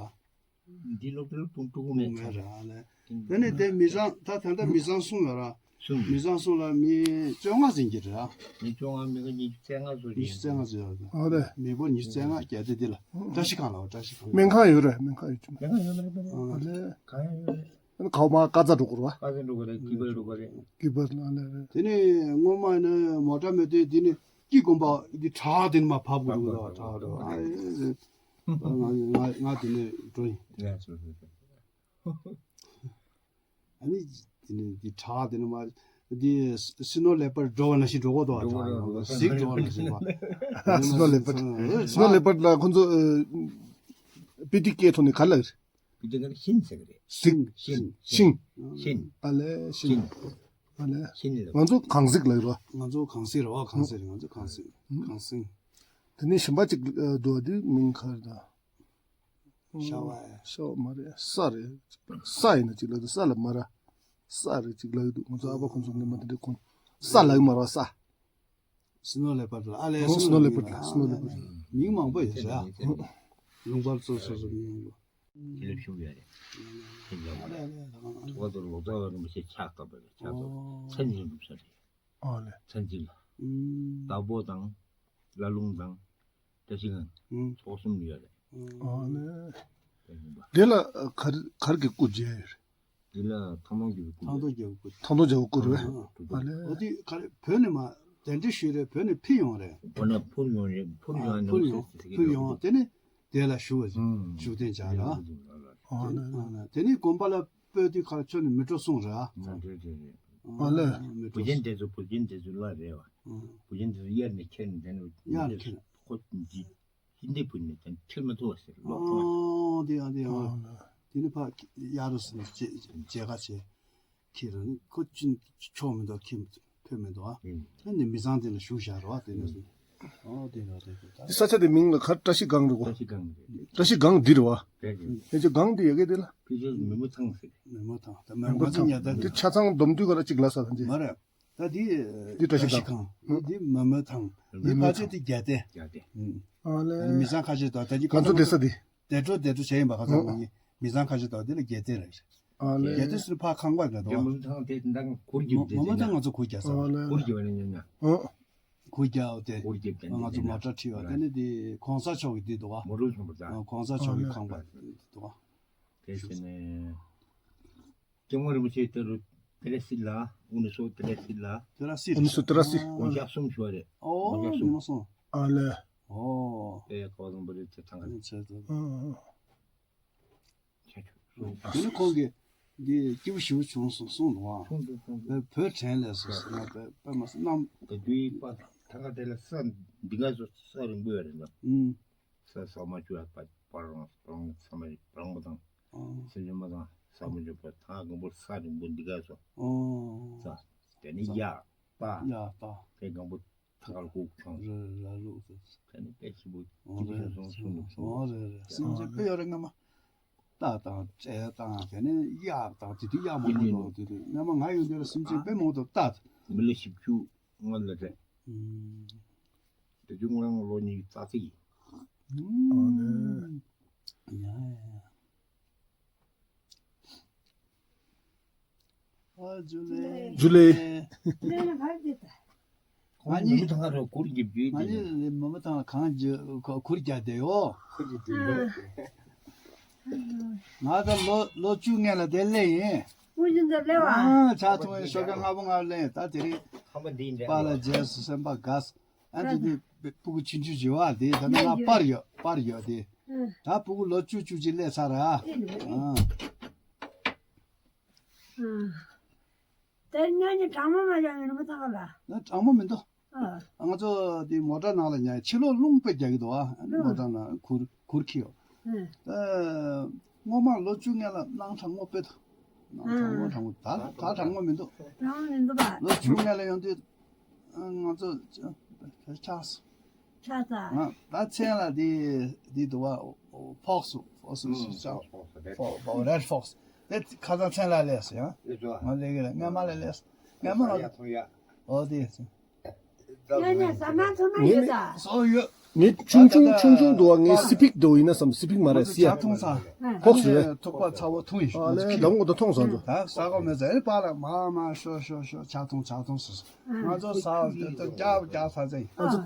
འདི་སློབ་གྲྭ་ལ་སྤུན་ཕྲུག་མེད་ཚང་། མེད་ར་ལས། དེ་ནས་དེ་མི་ཚང་ད་ད་ལྟ་མི་ཚང་གསུམ་ཡོད་ར། གསུམ། མི་ཚང་གསུམ་ལ་མི་བཅོ་ལྔ་ཟིན་གྱི་རེད་ར། མི་བཅོ་ལྔ་མི་ག་ཉི་ཤུ་རྩ་ལྔ་ཚོ་ཉི་ཤུ་རྩ་ལྔ་ཚོ་ཡོད་ར། ཨོ་རེད། མི་འབོར་ཉི་ཤུ་རྩ་ལྔ་བརྒྱད་དེ་འདི་ལ་བཀྲ་ཤིས་སྒང་ལ་བ། བཀྲ་ཤིས་སྒང་། སྨན་ཁང་ཡོད་རེད། སྨན་ཁང་ཡོད་ཅུང་། སྨན་ཁང་ཡོད་མ་རེད། ཨོ་ལས། གང་ཡང་ཡོད་རེད། ཨ་ནི་ཁ་བ་མ་ཀ་ཙ་འགྲོ་དགོས་རེད་པ། ཀ་ཙ་འགྲོ་དགོས་རེད། གི་པར་འགྲོ་དགོས་རེད། གི་པར་ལ་ལས་རེད། དེ་ནས་སྔོན་མ་ཡིན་ན་མོ་ཊ་མེད་དུས་འདི་ནས་སྐྱིད་དགོན་པ་འདི་བྲག་དེ་ནས་མར་བབས་དགོས་འདུག་བྲག་དེ་ནས་ཨ་ང་ང་ང་དེ་ནས་འགྲོ་ཡིན། ཨ་ནི་དེ་ནས་འདི་བྲག་དེ་ནས་མར་འདི་སི་ནོ་ལེ་པར་འགྲོ་བ་ནང་བཞིན་འགྲོ་གི་འདུག་བྲག་གཟིག་འགྲོ་བ་ནང་བཞིན་པ། སི་ནོ་ལེ་པར། སི་ནོ་ལེ་པར་ལ་ཁོང་ཚོ་ཨ་པི་ཏི་སྐད་ཐོག་ནས་ག་ལབ་རེད། བོད་སྐད་ནང་ཤིན་ཟེར་གི་རེད། གཟིག་ཤིན། ཤིན། ཤིན། ཨ་ལས་ཤིན། ཤིན། ཨ་ལས། ཤིན་ལ། ང་ཚོ་གངས་གཟིག་ལབ་རོ། ང་ཚོ་གངས་གཟིག་རེད་པ། གངས་གཟིག་རེད། ང་ཚོ་གངས་གཟིག་གངས་གཟིག་དེ་ནས་གཞན་པ་ཅིག་ཨ་འདུག་པ། དེ་མིང་ག་རེ་ད། ཤ་བ། ཤ་བ་མ་རེད། ས་རེད། ས་ཡིན་ན་ཅིག་ལབ་འདུག་ས་ལ་མ་ར། ས་རེད་ཅིག་ལབ་འདུག་ང་ཚོ་ཨ་ཕ་ཁོང་ཚོ་ནས་མ་དེ་འདྲ་ཁོང་ས་ལབ་མ་ར། ས། སི་ནོ་ལེ་པར་ལ། ཨ་ལས། ཨོ་སི་ནོ་ལེ་པར་ལ། སི་ནོ་ལེ་པར། མིང་མང་པོ་ཡོད་ཤག་ལུང་པ་སོ་སོ་སོ་མིང་མང་པོ། དེ་ལས་ཤུགས་ཡོད་རེད། དེ་ལས་ཨ་ལས་ཨ་ལས། ཨ་ལས། ཐོག་ཏུ་ལོ་ཙཱ་བ་རིན་པོ་ཆེ་ཕྱག་བཏབ་པ་རེད། ཕྱག་བཏབ། ཨོ། མཚན་ཉིད་འགྲུབ་ས་རེད། ཨ་ལས། མཚན་ཉིད་ལ། ཨུམ། དྭགས་པོ་དང་། ལ་ལུང་དང་། བཀྲ་ཤིས་སྒང་། ཨུམ། ཚོགས་གསུམ་ཡོད་རེད། ཨ་ལས། དེ་ཡིན་པ། དེ་ལ་གར་གར་གྱི་སྐུ་མཇལ་ཡོད་རེད། འདི་ལ་ཐང་སྟོང་རྒྱལ་པོའི་སྐུ། ཐང་སྟོང་རྒྱལ་པོའི་སྐུ། ཐང་སྟོང་རྒྱལ་པོའི་སྐུ་རེད་པས། ཨ་ལས། འོ་དེ་ག་རེ་བོད་ནས་མར་གདན་འདྲེན་ཞུས་རེད། བོད་ནས་ཕུལ་ཡོང་རེད། འོ་ན་ཕུལ་ཡོང་རེད། ཕུལ་ཡོང་ནས་ཕུལ་ཡོང་། ཕུལ་ཡོང་། དེ་ནས་དེ་ལ་བཞུགས་པ། ཨུམ། བཞུགས་གདན་འཇགས་ར། ཨ་ལས། དེ་ནས་དགོན་པ་ལ་སྤོས་དུས་ག་རེ་ཁྱོད་ནས་མི་འགྲོ་གསུངས་རེད། ཨ་ལས། མི་འགྲོ། བུ་ཆེན་དེ་ཚོ་བུ་ཆེན་དེ་ཚོ་ལ་རེད་པ། བུ་ཆེན་དེ་ཚོ་གཡར་ནས་ཁྱེར་ནས་དེ་ནས་གཡར་ནས་ཁྱེར་ནས་ཁོ་འདི། ཅི་འདི་བུ་ནི་དེ་ཁྱེར་མི་ཐུབ་པ་ཟེར། ལོག་ཐུབ་པ། ཨོ་དེ་ཡང་དེ་ཡང་། ཨོ་ལ། དེ་ནི་ཕ་གཡར་རོ་ཟེར་ནས་མཇལ་མཇལ་ཁ་བྱས། ཁྱེད་རང་ཁོ་ཅི་ཆོག་མི་འདུག་ཁྱེད་ཕོད་མི་འདུག་ཨ། ཨུ། ཨ་ནི་མི་ཚང་དེ་ལ་བཞུགས་བཞག་རོགས། དེ་ནས་ཨུ། ཨོ་དེ་ཡང་དེ་དེ་ད། དེ་ས་ཆ་དེ་མིང་ལ་ག་རེ། བཀྲ་ཤིས་སྒང་རེད་པ། བཀྲ་ཤིས་སྒང་རེད། བཀྲ་ཤིས་སྒང་འདི་རེད་པ། རེད་རེད། དེ་ཚོ་སྒང་དེ་ཡ་གི་དེ་ལ། ཕལ་ཆེར་མི་མོ་ཐང་ཟེར། མི་མོ་ཐང་། ད་མི་མོ་ཐང་ཡ་ད་དེ་ཆ་ཚང་བསྡོམས་དུས་ག་ལ་གཅིག་ལ་ས་ཐང་ཅི། མ་རེད། ད་འདི་འདི་བཀྲ་ཤིས་སྒང་། འདི་མི་མོ་ཐང་། འདི་ཕལ་ཆེར་འདི་རྒྱལ་བསྟན། རྒྱལ་བསྟན། ཨ་ལས། མི་ཚང་ཁ་ཤས་དང་ད་ཅི་ང་ཚོ་བསྡད་ས་འདི། བསྡད་འགྲོ་བསྡད་འགྲོ་བྱས་ཡིན་པ། ཁ་སང་ང་གཉིས་མི་ཚང་ཁ་ཤས་དང་འདི་ལ་རྒྱལ་བསྟན་རེད། ཨ་ལས། རྒྱལ་བསྟན་ཟེར་ཕར་ཁང་པ་རེད་དོ། མི་མོ་ཐང་དེ་འདང་གུར་གྱི་མི་མོ་ཐང་ང་ཚོ་གུར་རྒྱག་ས། ཨ་ལས། གུར་གྱི་བ་ནི་ཉོ་ཉོ། གུར་རྒྱག་དེ། གུར་རྒྱག་དེ་ང་ཚོ་མོ་ཊ་ཁྲིད་པ་དེ་ནི་དེ་གོང་ས་མཆོག་གི་འདི་འདུག་པ། མོ་ཊ་ཆུང་པ་ད། གོང་ས་མཆོག་གི་ཁང་པ་འདུག་པ། དེ་བྱས་ནས། སྐྱབས་མགོན་རིན་པོ་ཆེ་དེ་རུ་ཏི་ར་སི་ལ། ཨུ་ནུ་སོ་ཏི་ར་སི་ལ། ཏི་ར་སི། ཨུ་ནུ་སོ་ཏི་ར་སི། དགུང་ཞག་གསུམ་བཞུགས་པ་རེད། ཨོ། དགུང་ཞག་གསུམ། ཉི་མ་གསུམ། ཨ་ལས། ཨོ། ཨེ་ཀོ་ལོམ་བོ་རེད་དེ་ཐང་ག་རེད། ཨ་ཨ། ཆ་ཆུ་སོང་། དེ་ནི་ཁོང་གིས་འདི་སྐྱིད་པོ་ཞེ་པོ་བྱུང་སོང་གསུངས་འདུག་པ། གསུངས་འདུག་གསུངས་འདུག་བོད་བོད་དྲན་ལས་སོ་སོ་ན་པད་པད་མ་སོ་རྣམས། དེ་དུས་པ་ཐང་ག་དེ་ལ་ས་འདི་ག་ཚོ་ས་རིང་པོ་ཡོད་རེད་ལ། ཨུམ། ས་ས་མ་ཆུ་ཡ་པ་པ་རང་རང་ཚང་མ་རང་པོ་དང་། ཨོ། སེམས་ཅན་མ་དང་ས་མ་ཆུ་པ་ཐང་ག་གང་པོ་ས་རིང་པོ་འདི་ག་ཚོ། ཨོ། ས་དེ་ནི་ཡ་པ། ཡ་པ། དེ་གང་པོ། ཐང་ག་ལ་ཁུག་ཆུང་། རེད་རེད་ལ་ལུག་ཟེར། ད་ནི་དཔེ་ཞིབ་པོ་ཨོ་ཅི་རེད་ཞིག་སོང་གསུངས་འདུག་གསུངས་ཨོ་རེད་རེད། སེམས་ཅན་དཔེ་ཡོད་རེད། སྔ་མ་རྟ་དང་སྤྲེལ་དང་དེ་ནས་གཡག་དང་དེ་དུས་གཡག་མང་པོ་འདུག་དེ་དུས་སྔ་མ་ང་ཡོང་དུས་ལ་སེམས་ཅན་དཔེ་མང་པོ་འདུག་རྟ། མི་ལོ་བཞི་བཅུ་སྔོན་ལ་རེད། ཨུམ། དེ་དུས་ང་རང་ལོ་ཉི་ཤུ་རྩ་གཅིག་ཡིན། ཨུམ། ཡ་ཡ། ཇུ་ལེ། ཇུ་ལེ། ང་གཉིས། མི་ཐང་རོ་གུར་གྱི་བུ་ང་དེ་གཉིས་མི་མོ་ཐང་གང་གྱི་གུར་རྒྱག་བསྡད་ཡོད། ང་ད་ལོ་ལོ་བཅུ་སྔོན་ལ་དེ་སླེབས་ཡིན། ཨུ་ཅུ་འདི་སླེབས་པ། ཨ་ཆ་ཐུང་ཡིན་ཤོག་ག་ལྔ་པོ་ང་སླེབས་ད་དེ་རིང་། ཁམས་པ་འདི་འདྲ། པཱ་ལགས་རྗེས་སུ་སེམས་པ་དགའ། ཨ་ཅེ་དེ་སྤུ་གུ་ཆུང་ཆུང་བྱི་བ་དེ་ད་ནི་ང་པར་ཡོད་པར་ཡོད་དེ། ད་ཕྲུ་གུ་ལོ་བཅུ་བཅུ་གཅིག་སླེབས་ཚར་ར། ཨེ་ནི། ཨ། ཨ། དེ་ཉ་ཉི་གྲང་མོ་མ་ཡང་ཡོད་མ་ཐག་ལ། ན་གྲང་མོ་མི་འདུག་ཨ། ང་ཚོ་དེ་མོ་ཊ་ནང་ལ་ཉལ་ཕྱི་ལོགས་རླུང་དཔེ་རྒྱག་གི་འདུག་ཨ། ཨ། མོ་ཊ་ནང་གུར་གུར་ཁྱེར་ཡོད། ཨ། ཨ། སྔོན་མ་ལོ་བཅུ་སྔོན་ལ་སྣང་གྲང་མོ་དཔེ་འདུག་སྣང་གྲང་མོ་གྲང་མོ་ད་ད་གྲང་མོ་མི་འདུག་གྲང་མོ་མི་འདུག་པ། ལོ་བཅུ་སྔོན་ལ་ཡོང་དུས་ང་ཚོ་ཆགས་སོང་། ཆགས་ཚར། ང་ད་མཚན་ལ་དེ་དེ་འདུག་བ། ཕོག་སུ་ཕོག་སུ་ཞིག་ཆགས། ཕོག་སུ་རེད། ཕོག་ཕོག་རེད་ཕོག་སུ་དེ་ཁ་སང་མཚན་ལ་སླེབས་སོང་ཡང་། ང་ལས་ཀྱི་ལ་སྔ་མ་ལ་སླེབས་སྔ་མ་ལ། ཡ་ཐུང་ཡ། ཨོ་དེ་སོང་། ཡ་ཡ་ཟ་མ་ཚང་མ་ཡོད་ད། སོ་ཡོད། ངས་ཆུང་ཆུང་ཆུང་ཆུང་འདུག་བ། ངས་སི་ཕིག་འདུག་ཡིན་ན་བསམ། སི་ཕིག་མ་རེད་སི་ཡ། ཕོག་སུ་རེད། ཐུག་པ་ཚ་བོ་ཐུང་ཡིན་ཞུ། ཨ་ལས་ལམ་འོག་ཏུ་མཐོང་སོང་ཚོ། ད་ཟ་གོ་མེད་ཟེར་པ་ལ་མ་མ་ཤོ་ཤོ་ཤོ་ཆ་ཐུང་ཆ་ཐུང་སུ་སུ། ང་ཚོ་ཟ་བ་དེ་ལྟར་རྒྱག་རྒྱག་ཚ་ཚ་ཡིན། ཨ།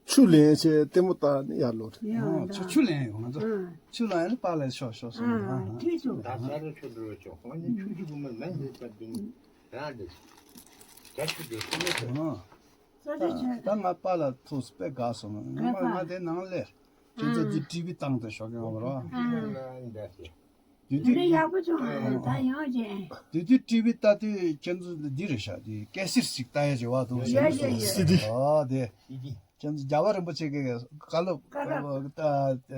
ཆུ་ལེན་བྱས་ལྟད་མོ་ལྟ་ནི་ཡར་ལོག་རེད། ཡང་ཆུ་ཆུ་ལེན་ཡོང་ང་ཚོ། ཨ། ཆུ་ལེན་ཡང་པཱ་ལགས་ཤོག་ཤོག་སོང་། ཨ། ཨ། ཁྱེད་ཚོ། ད་ས་རུ་ཆུ་འགྲོ་ཆོག་ཁོང་ནི་ཆུ་ཆུ་བུ་མོ་ལན་ཞིག་ལྟ་དུས་རང་རེད། རྒྱ་ཆུ་འགྲོ་ཆུ་མེད་ཆུ། ཨ། ས་རུ་ཆུ། ད་ང་པཱ་ལགས་ཐུགས་དཔེ་དགའ་སོང་། ང་ང་དེ་ནང་ལས་ཁྱེད་ཚོ་འདི་ཊི་ཝི་བཏང་དུ་ཤོག་གི་ང་མ་རོ། ཨ། འདི་དེ་ཡག་པོ་བྱུང་། ཨ། ད་ཡང་ཅན། དེ་དུས་ཊི་ཝི་ལྟ་དུས་ཁྱེད་ཚོ་འདི་རེད་ཤག་དེ་ཀེ་སེཊ་ཞིག་ལྟ་ཡ་བྱེད་བ་འདུག་ཡོད་ཡོད་ཡོད། སི་ཌི། ཨ་དེ་ཁྱེད་ཚོ་རྒྱལ་བ་རིན་པོ་ཆེ་གི་བཀའ་སློབ་བཀའ་སློབ་ལྟ་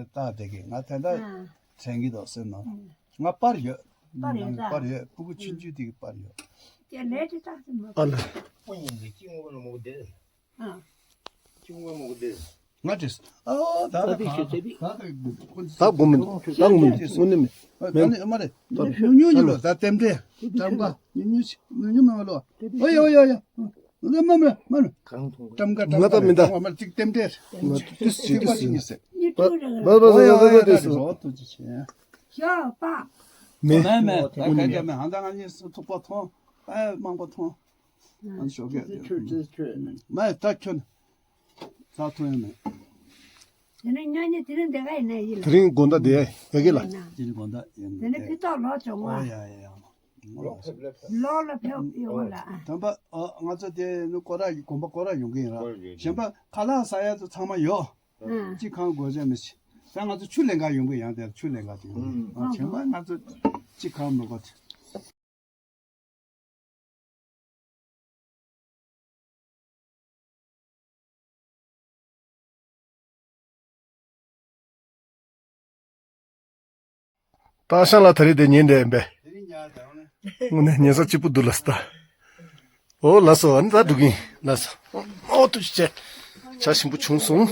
ལྟ་དེ་གི་ང་དེ་འདྲ་ཨ། དྲན་གི་འདུག་སེམས་ནང་། ཨ། ང་པར་ཡོད། པར་ཡོད་ད། པར་ཡོད། ཕྲུ་གུ་ཆུང་ཆུང་དེ་གི་པར་ཡོད། ཀྱེ་ལས་དེ་ཏག་ཏག་མ། ཨ་ལ། ཁོ་ཡིན་གྱི་སྐྱིད་ངོ་ལ་མོ་དེ། ཨ། ང་དྲིས། ཨ་ད་ད་ད་ད་ད་ད་དགོང་མིན་ད་དགོང་མིན་དངོས་གནས་མིན། ད་ནི་མ་རེད། ད་ཉུང་ཉུང་ཉུང་ལོ་ད་ལྟེམ་ཏེ་ཏམ་ཀ་ཉུང་ཉུང་ཉུང་ཉུང་མ་ལོ། ཨོ་ཡ་ཨོ་ཡ་ཨོ་ཡ། མ་མ་མ་ཏམ་ཀ་ང་ད་མིན་ད། མ་ཏིག་ཏེམ་ཏེ། ཏིག་ཏིག་ཏིག་ཏིག་ཡིན་ཟེར། ཨོ་ཡ་ཨོ་ཡ་ཏིག་ཏིག་ཏིག་ཡིན་ཟེར། ཞོགས་པ། མེད་མེད་ད་ག་ག་མེད། ཧང་ད་ང་གཉིས་སུ་ཐུག་པ་མཐོང་། ཨ་མང་པོ་མཐོང་། ཨ་ཞོགས་ཀས་ཁྱོད་ཁྱོད་ཁྱོད་མ་ད་ཁྱོད་ས་ཐོན་ཡང་མེད། དེ་ནས་ཉ་ཉ་དེ་རིང་འདི་ག་ཡིན་ནའི་ཡིན་ལ། དེ་རིང་དགོང་དག་དེ་ཡ་གི་ལ། དེ་རིང་དགོང་དག་ཡིན་དེ་ནས་ཕི་ཏོག་ལོག་བྱུང་བ། ཨོ་ཡ་ཡ་ཡ། ལོག་ལ་ཕེབས་ཡོང་ལ། དམ་པ་ཨ་ང་ཚོ་དེ་ནི་སྐོར་ར་དགོན་པ་སྐོར་ར་ཡོང་གི་ཡིན་ར། གཞན་པ་ཁ་ལག་ཟ་ཡ་ཚོ་ཚང་མ་ཡོད། ཨ། ཅི་གང་དགོས་ཟེར་མི་ཤེས། ད་ང་ཚོ་ཆུ་ལེན་ག་ཡོང་གི་ཡང་དེར་ཆུ་ལེན་ག་དེ་ཡོང་གི་ཡིན། ཨ་གཞན་པ་ང་ཚོ་ཅི་གང་མི་དགོས། སྟག་ཤང་ལ་ད་རེས་དེ་ཉིན་འདྲ་ཡིན་པས། དངོས་གནས་ཉལ་ས་སྐྱིད་པོ་འདུག་ལ་སྟ། ཨོ་ལགས་སོ། ཨ་ནི་ད་འགྲོ་གིན་ལགས་སོ། ཨོ་ཐུགས་རྗེ་ཆེ། ཆ་ཞིམ་པོ་བྱུང་སོང་།